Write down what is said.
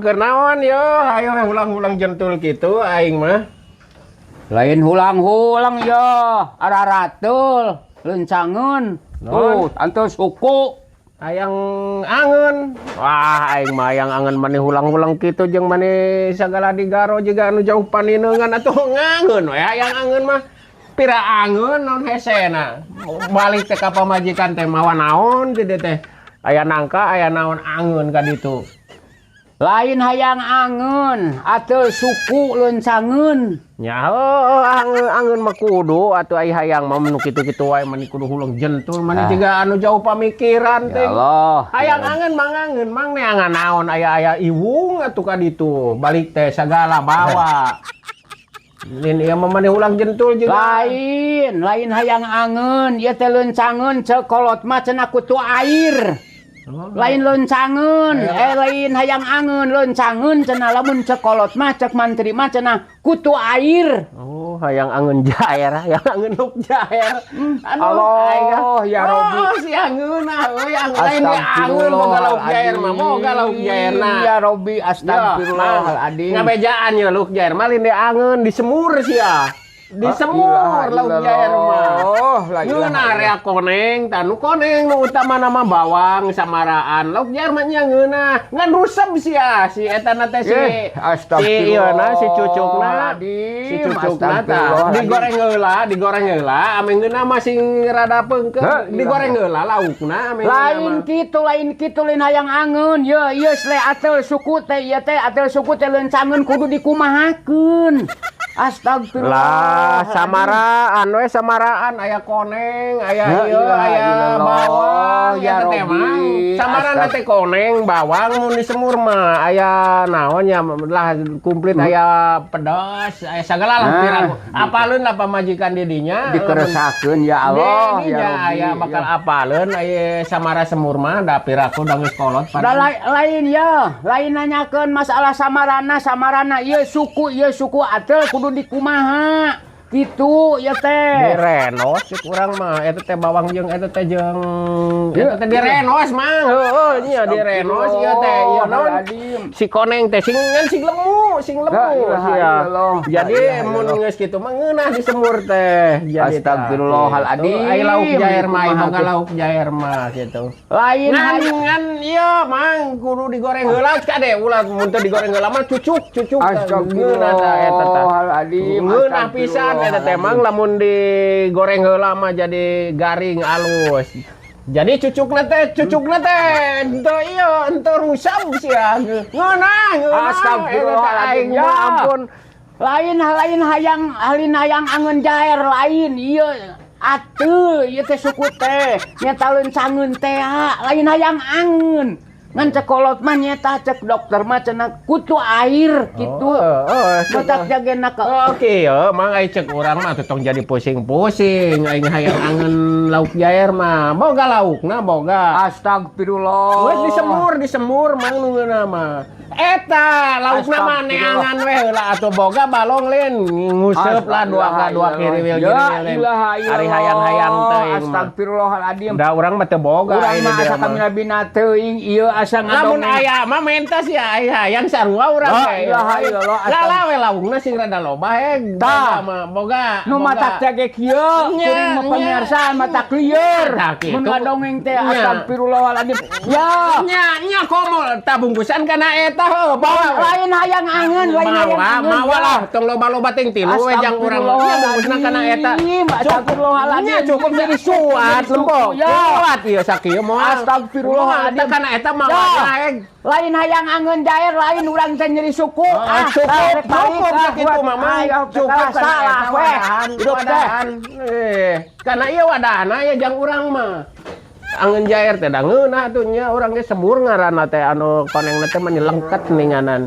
Keur naon yo, ayo hulang-hulang jentul kitu aing mah. Lain hulang-hulang ya, araratul, leuncangeun. Tuh, antos suku. Hayang angeun. Wah, aing mah hayang angeun mani hulang-hulang kitu jeung mani sagala digaro jiga anu jauh panineungan atuh ngangeun we hayang angeun mah. Pira angeun naon hesena. Balik teh ka pamajikan teh mawa naon di teh. Aya nangka, aya naon angeun ka ditu. Lain hayang angeun, ateul suku leuncangeun. Nya heueuh, angeun angeun mah kudu atuh, ai hayang mah nu kitu-kitu wae mani kudu huleng jentul mani jiga anu jauh pamikiran Ya teh. Allah. Hayang angeun mang angeun mang neangan naon, aya aya iwung atuh ka ditu balik teh sagala bawa. Lin ieu mah mani hulang jentul juga. Lain, lain hayang angeun, ieu teh leuncangeun, ceuk kolot mah cenah kutu air. Lain leuncangeun, eh lain hayang angeun, leuncangeun cenah lamun ceuk kolot mah, ceuk mantri mah cenah kutu air. Oh, hayang angeun jair, hayang angeun lauk jair. Aduh, Allah, aing ah. ya Robi. Oh, si angeun ah euy, angeun lain we angeun boga lauk jair mah, boga lauk jair na. Ya Robi, astagfirullahaladzim. Ngabejaan ya lauk jair mah lain deangeun, disemur sia. Disemur lauk jair mah. Oh, la ilaha Ngeunah area koneng, tah nu koneng nu utama nama bawang samaraan. Lauk jair mah nya ngeunah. Ngan rusep sia si eta na teh si Eh, si ieu na si cucukna. astagfirullahaladzim, Si cucukna tah astagfirullahaladzim. Digoreng heula, digoreng heula, ame ngeunah mah sing rada peungkeun, Hah, digoreng heula laukna ame ngeunah Lain mah. kitu, lain kitu, lain hayang angeun. Ye, ieu sle ateul suku teh, ieu teh ateul suku teh leuncangeun kudu dikumahakeun. Astagfirullah. Lah, samaraan we, samaraan aya koneng, aya La ieu, ilaha aya illallah, bawang, ya eta teh Robi. Mang. Samarana teh koneng, bawang mun disemur mah aya naon nya lah komplit, aya pedas, aya sagala lah Nah. piraku. Apaleun lah pamajikan di dinya. Dikeresakeun ya Allah, Di ya dinya Robi. Aya bakal apaleun aya samara semur mah da piraku da geus kolot. Da lain ya, lain nanyakeun masalah samarana samarana ieu suku, ieu suku ateul kudu dikumaha. Kitu ieu teh. Direnos cek urang mah eta teh bawang jeung eta teh jeung Ya, eta teh direnos mang, heueuh nya direnos ieu teh ieu naon Astagfirullahaladzim. Si koneng teh sing ngan sing lemu, sing lemu La ilaha sia. Illallah. Jadi La ilaha mun illallah. Geus kitu mah ngeunah disemur teh jadi tah. Astagfirullahaladzim. Gitu. Ai lauk jair mah, ai Kumaha boga tuh? Lauk jair mah gitu. Lain Ngan hayang ngan ieu mang kudu digoreng heula kade, ulah mun teu digoreng heula mah cucuk cucuk. Ngeunah tah eta tah. Astagfirullahaladzim. Ngeunah pisan eta teh mang lamun digoreng heula mah jadi garing alus. Jadi cucukna teh henteu ieu, henteu rusam sia. Ngeunah, ngeunah. Astagfirullahaladzim. Aing Ya. mah ampun. Lain lain hayang lain hayang angeun jair, lain ieu ateul ieu teh suku teh nyeta leuncangeun teh lain hayang angeun, ngan cek kolot mah nyeta cek dokter mah cenah kutu air kitu. Oh, Matak jagena ke Oke, ya, mang ai cek urang mah tong jadi pusing-pusing aing hayang angeun lauk jair mah. Boga laukna boga. Astagfirullah. Wes disemur, disemur mang nu ngeunah mah. Eta laukna mah neangan we heula atuh, boga balong lin nguseup lah dua ka dua kiri wil Ya kiri wil. Ilaha illallah. Ari hayang-hayang teuing mah. Astagfirullahaladzim. Da urang mah teu boga Urang ini mah dia asa mah. Kami bina teuing ieu asa Lamun ngadongeng. Aya mah menta sih aya hayang sarua urang La teh. ilaha illallah. Lah lah we laukna sing rada loba he. Tah. Boga mah boga. Nu Boga. matak jage kieu, Nya, kuring mah nya. Pemirsa matak lieur. Tah, kitu. Mun ngadongeng teh Nya. astagfirullahaladzim. Ya. Nya nya komo tabungkusan kana eta heuh bawa. Lain hayang angeun, lain hayang Mawa, angeun. mawa Ya. lah, tong loba-loba ting tilu we jang urang. Nya bungkusna kana eta. Astagfirullahaladzim. Nya cukup jadi suat lembok. Ya. Suat ieu sakieu moal. Astagfirullahaladzim. Teh kana eta mawa Ya. aing. Lain hayang angeun jair, lain urang teh nyeri suku. Ah, cukup, rek balik, cukup ah, sakitu buat- mah, Mang. Ah, ya, Cukup salah, kana eta salah, weh. wadahan, Hidup teh. wadahan. Eh, kana ieu wadahna ya jang urang mah. Angeun jair teh da ngeunah atuh nya urang ge semur ngaranna teh anu konengna teh mani lengket ninganan.